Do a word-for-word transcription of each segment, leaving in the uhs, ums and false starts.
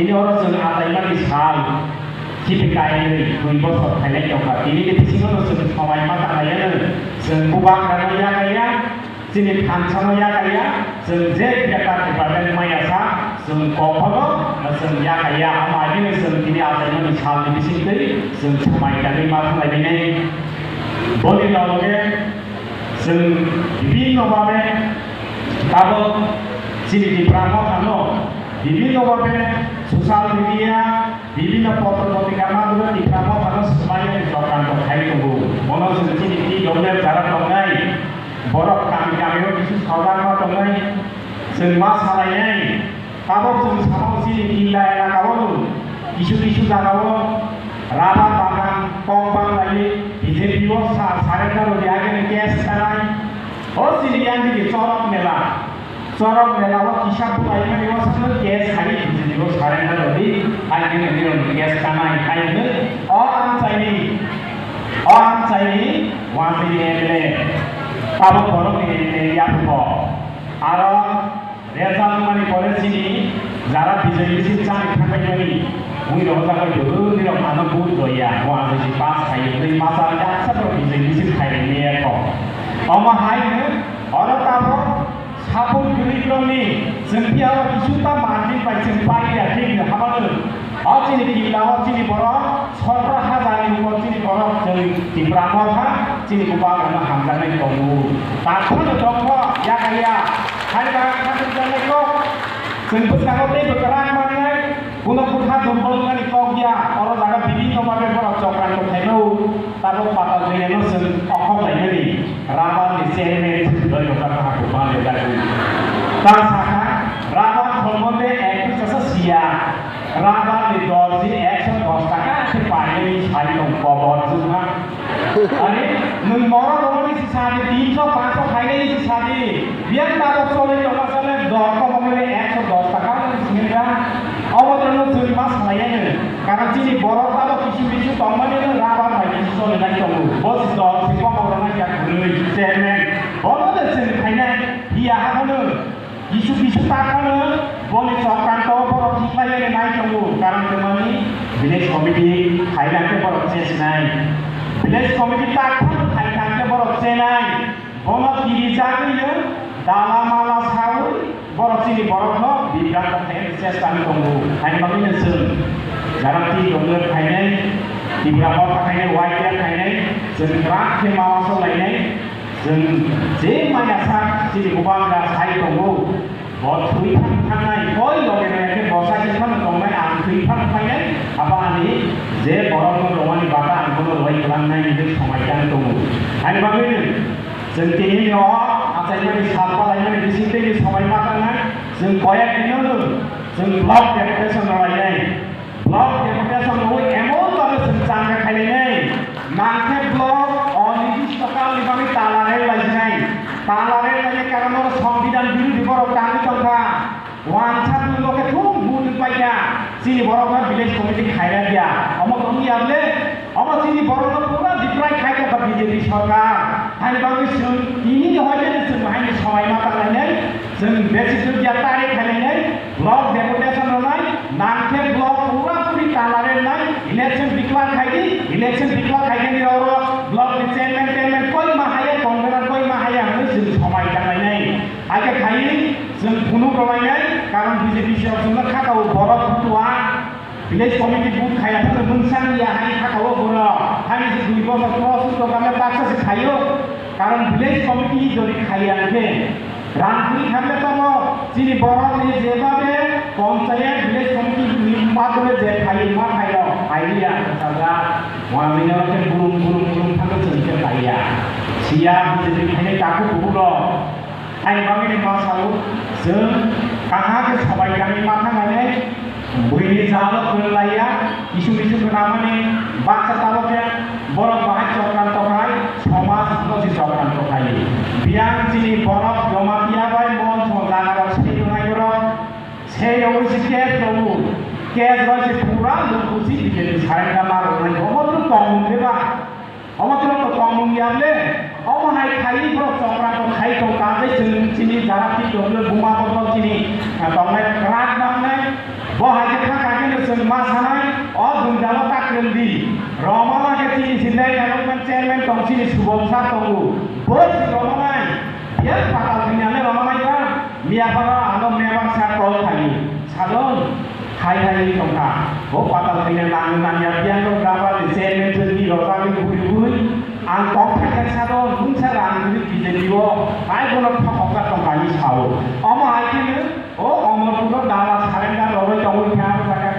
Tini oro chwng achaimani sal, khibi kainwi dui bosor khainai tongkha. Tini ni bisingo no chwng somai ma tanglaiya no, chwng bubagrano yakaiya, chini thansano yakaiya, chwng je bepar department maya sa, chwng kokhono chwng yakaiya, ama bini chwng tini achaimani salni bisingtwi chwng somai tanwi ma thanglai binai. Boni loge chwng bibhinno bhabe tabok chini Tipra Mothano bibhinno bhabe social media, bibhinno potro potrika madhyome Tipra Mothano swmaiya ni chokranto khai tongo. Bono chwng chini T W F jara tongnai borok kami kami o kisu sojak ma tongnai, chwng ma salainai. Tabok chwng samung chini Killa elaka o kisu kisu jaga o rubber bagan kok bang lai B J P o sa surrender rwdi agini case kanai. O chini yang digi Chorok Mela, Chorok Mela o kisa bulai mani o sakno case hai B J P o surrender rwdi agini nirok case kanai hai hwnwi o amchaini, o amchaini waziri M L A tabok borok ni M L A yaphuko aro Result wngmani pore chini jara bijoi misil chani thangbaimani, ui rohorjak bai dudurni rok ano vote roya, o ajaisi pass khai hwnwi masa jaksa borok bijoi misil khai rwmani ekho. Omo hai hwnwi oro tabok support kwrwi borokni chwng phiya o kisu ta margin bai chwng paiya thik hwnwi habano. O chini Killa o chini borok sotro hajar ni upor chini borok chwng Tipra Motha chini bubagrano hamjaknai tongo. Takhukno tongkho yakaya, hai ba khatung janai kok. Chwng bwskango tei bwkrang mannai, kuno bwkha durbol wngmani kok ya. Oro jaga bibhinno bhabe borok chokranto khaimao. Tabok pata jwiyano chwng okhok laimani. Rubber ni chairman thwdoi rok kha ha buphang le dagwi. Ta sakha, rubber khol mode ek pisa sa siya. Rubber ni dorji ekso dos taka khe painani sai tong kobor juma. Ani nwng borok romani si sadi, tinso panso khainani si sadi. Biyang tabok solai tongma sale dor kobor mole ekso dos taka nwng singa. Obo to nwng chwng ma salai ya nwng. Karon chini borok tabok kisu kisu tongmani nwng rubber bai kisu solai nai tongo. Bo si dor si kobor rok nai ya kwrwi chairman. Bono de chwng khainai. Iya hakono kisu kisu takhano boni chokranto borok khiklaiwi nai tongo, karon twmani village committee khailangkhe borok chesnai, village committee takhano khailangkhe borok chenai, bono kirijagwino dala mala sawi borok chini borokno bibranto khaina chesta wngwi tongo. Haini bagwino chwng jara T W F khainai, Tipra Motha khainai, Y T F khainai, chwng kwrak khe mala solainai. Chwng je maya sak chini bubagra sai tongo, bo thwi thang thangnai, koi loge loge khe bo sai se phano tongnai, ang thwi thang phainai, abo ani je borokno romani bata ang bono roi kwlangnai hinwi somai tang tongo. Ani bagwino chwng tini o achaimani sal palaimani bisingtwi somai ma tangnai, chwng koyek dino chwng block deputation rwlainai. Block deputation rwi emon bhabe chwng changa khainai, nangkhe block onirdisto kalni bagwi tala rel laijinai. Tala rel lainai karon oro songbidan birodhi borok tangwi tongkha. Wansa twi bo khe thung butwi paikha. Chini borok no village committee khairadiya. Omo tongya le, omo chini borok no pura diprai khai tongkha B J P sorkar. Hani bagwi chwng tini ni hoite chwng haini somai ma tanglai nai, chwng besi jogya tari khainai nai, block deputation rwnai, nangkhe block pura puri tala rwnai, election declare khaidi, election declare khaigani oro block ni chairman, chairman koi ma haya, convener koi ma haya hwnwi chwng somai tanglai nai. Haikhe khaiwi chwng phunuk rwnai nai, karon B J P sirok chwngno khakao borok butua. Village committee vote khaiya phano mungsang ya hai khakao borok. Hani se dui bosor process to kame baksa se khaio. Karon village committee jodi khaiya hwnkhe rang kuri khamle tamo chini borok ni jeba be panchayat village committee ni madhyome je khaio ma khaio. Idea sajak. Wamino khe burum burum burum thangwi chwng khe khaiya. Siya B J P khainai takhuk kubulo. Ani bagwi ni ma sao, chwng kaham khe sobai kami ma thangnani, buini jalo kwrwng laiya, kisu kisu kwnamani baksa tabok khe borok bahai chokranto khai, somaj no si chokranto khai. Biyang chini borok Jamatia bai mon song jaga rok sei rwnai borok, sei rogwi si case rogo, case rok si pura luk busi B J P surrender ma rwnai, omo tong tong khe ba. Omo tong tong mung ya le, omo hai khai borok chokranto khai tong ka tei chwng chini jara ti tong le buma botol chini, ah, tongnai kwrak bangnai, bo hai khe thang Bongsa tongo, bo si romanai, biya patal rinani romanai ba, miya para ano member sa call khayo, sadon, hai hai tongkha, bo patal rinani nang nang ya biya no graba ni chairman jodi rojak ni buri buri, ang kok thakha sadon, mungsa rang ni B J P o, hai bono thokok ka tongkha ni sao, omo hai khe O Omorpuro dala surrender rogwi tongwi kha o jaga.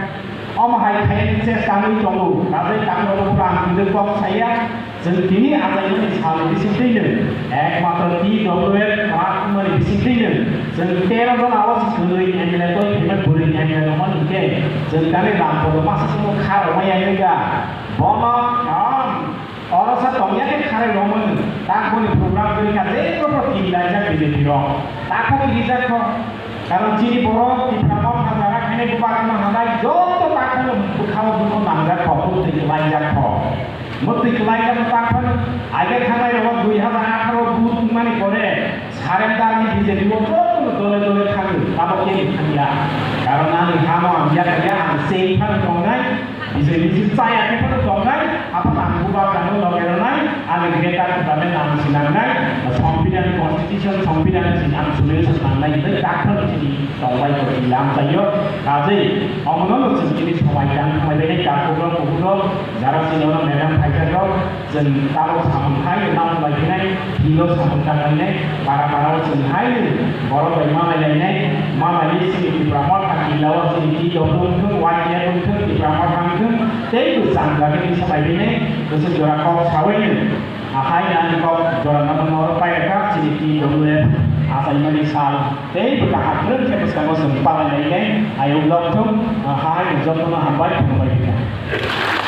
Omo hai khaini chesta wngwi tongo. Rajai Tamrokno pura ang twi kok saya. Chwng tini achaimani salni bisingtwino ekmatro T W F kwrak wngmani bisingtwino chwng tero jona o se kwrwi M L A toi phaimani bwrwi M L A rokmani hinkhe chwng kani Rampuro masa chwngno kha rwmani ya wngkha. Bono, ah, Oro sa tongya khe kharwi romani, tak boni program kwrwi kha, je propro tin laijak B J P rok. Takhuk rijak kho. Karon chini borok Tipra Motha jaga khainai bubagrano hambai joto takhukno bwkhao dukho nangjak kho, mwtwi kwlaijak kho. Mwtwi kwlaijak kho takhuk, age thangnai rogo dui hazar atharo vote wngmani pore surrender ni B J P o jotono dole dole thangwi, abo kebo thangya. Karon ani hamo ang yakya, ang sei phano tongnai. Bijai bijai chaya khe phano tongnai, aphano ang bubagrano loge rwnai, ani greater department ang sinangnai, Songbidan constitution, Songbidan sin ang solution nangnai, hwnwi doctor chini tongbai kho chini lamchaio. Kajei, omono no chwng chini somai tang thangbai bai nai, takhuk rok, kuhuk rok, jara chini ono madam phaijak rok, chwng tabok samung khai, tamo bai khe nai, Tilo samung tangnai, para para o chwng hai borok bai malai lainai, malai chini Tipra Motha kila o chini T W wngthung, Y T F wngthung, Tipra Motha wngthung, tei bwsang jagani sabai bini bwswk jora kok sawi nw. Ahai ani kok jora no mano oro pairwkha chini T W F achaimani sal, tei bwkha hakrwng khe bwskango chwng palai lainai, ayuk lok thung, ahai jotono hambai khulumbai kha.